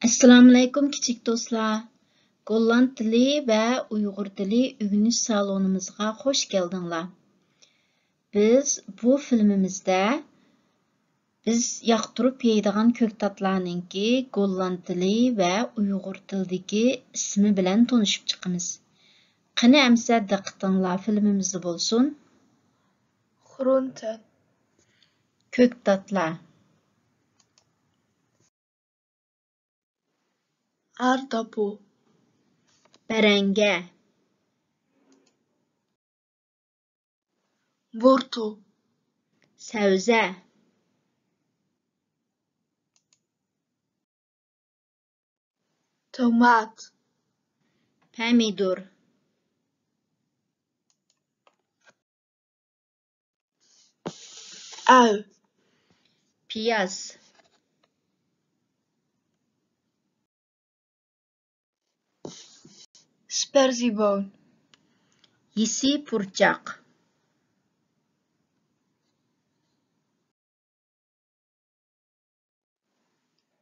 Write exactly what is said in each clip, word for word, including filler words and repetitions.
ئەسسالامۇئەلەيكۇم، كىچىك دوستلار! گوللاند تىلى ۋە ئۇيغۇر تىلى ئۆگىنىش سالونىمىزغا خوش كەلدىڭلار. بىز بۇ فىلىمىمىزدە بىز ياقتۇرۇپ يەيدىغان كۆكتاتلارنىڭكى گوللاند تىلى ۋە ئۇيغۇر تىلىدىكى ئىسمى بىلەن تونۇشۇپ چىقىمىز. قېنى ئەمىسە دىققىتىڭلار فىلىمىمىزدە بولسۇن. Groenten. كۆكتاتلار. Aardappel. بەرەڭگە. Wortel. سەۋزە. Tomaat. پەمىدۇر. Ui. پىياز. Sperzieboon. يېسسى پۇرچاق.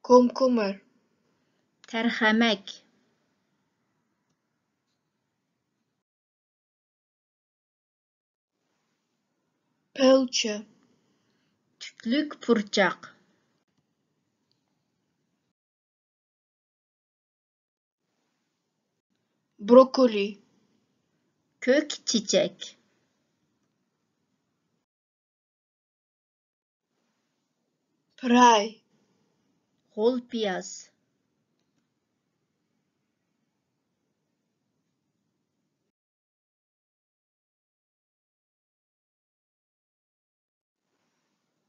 Komkommer. تەرخەمەك. Pultje. تۈكلۈك پۇرچاق. Broccoli. كۆك چېچەك. Prei. غول پىياز.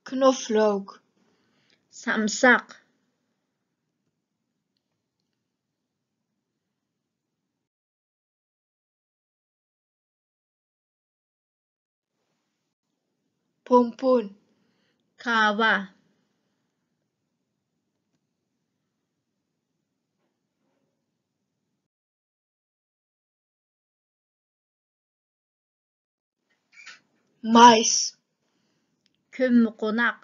Knoflook. سامساق. Pompoen. كاۋا. Mais. كۆممىقوناق.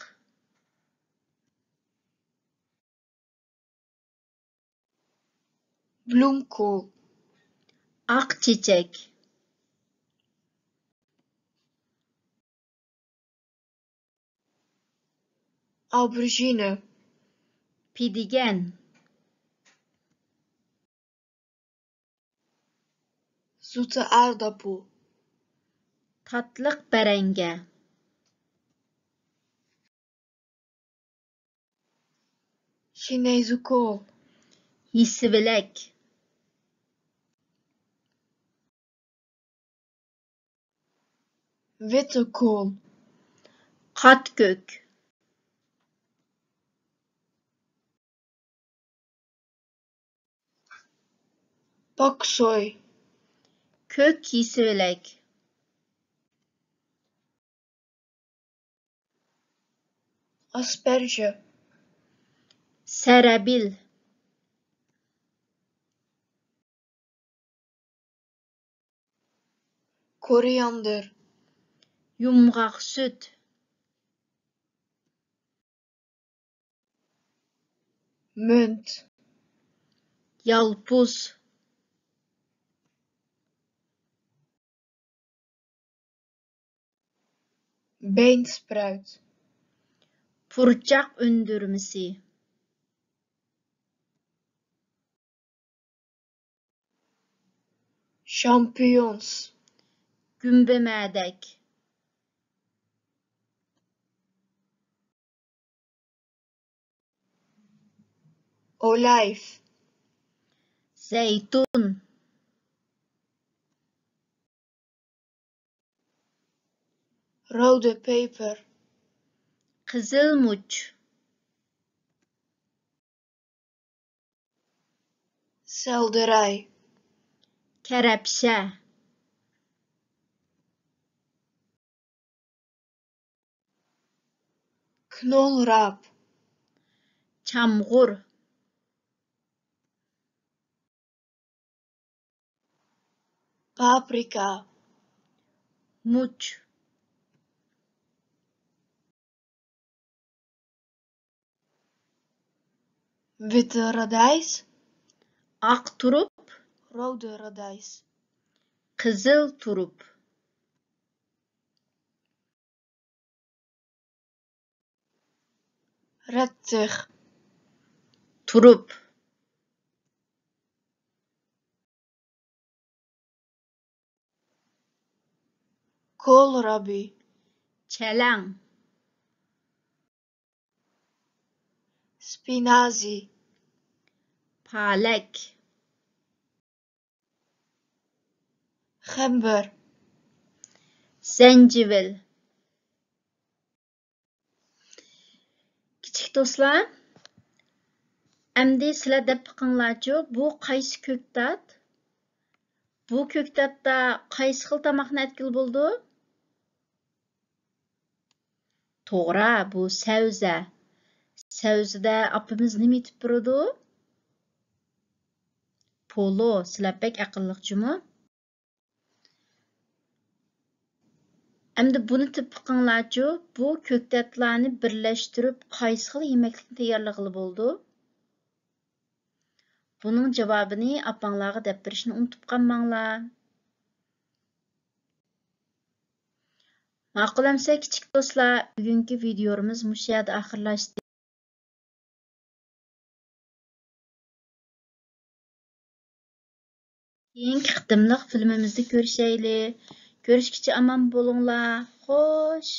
Bloemkool. ئاق چېچەك. Aubergine. پېدىگەن. Zoete aardappel. تاتلىق بەرەڭگە. Chinese kool. يېسىۋىلەك. Witte kool. قات كۆك. Pak choi. كۆك يېسىۋىلەك. Asperge. سەرەبىل. Koriander. يۇمغاق سۈت. Munt. يالپۇز. Beenspruit. پۇرچاق ئۈندۈرمىسى. Champignons. گۈمبىمەدەك. Olijf. زەيتۇن. Rode peper. قىزىل مۇچ. Selderij. كەرەپشە. Knolraap. چامغۇر. Paprika. مۇچ. Witte radijs. ئاق تۇرۇپ. Rode radijs. قىزىل تۇرۇپ. Rettich. تۇرۇپ. Kohlrabi. چەلەڭ. Spinazie. پالەك. Gember. زەنجىۋىل. كىچىك دوستلار، ئەمدى سىلەر دەپ بېقىڭلارچۇ، بۇ قايسى كۆكتات؟ بۇ كۆكتاتتا قايسى خىل تاماقنى ئەتكىلى بولىدۇ؟ توغرا، بۇ سەۋزە. سەۋزىدە ئاپىمىز نېمە ئېتىپ بېرىدۇ؟ پولۇ. سىلەر بەك ئەقىللىق جۇمۇ. ئەمدى بۇنى تېپىپ بېقىڭلارچۇ، بۇ كۆكتاتلارنى بىرلەشتۈرۈپ قايسى خىل يېمەكلىكنى تەييارلىغىلى بولىدۇ؟ بۇنىڭ جاۋابىنى ئاپاڭلارغا دەپ بېرىشنى ئۇنتۇپ قالماڭلار. ماقۇل ئەمسە كىچىك دوستلار، بۈگۈنكى ۋىدىيومىز مۇشۇ يەردە ئاخىرلاشتى. كېيىنكى قېتىملىق فىلىمىمىزدە كۆرۈشەيلى. كۆرۈشكىچە ئامان بولۇڭلار. خوش.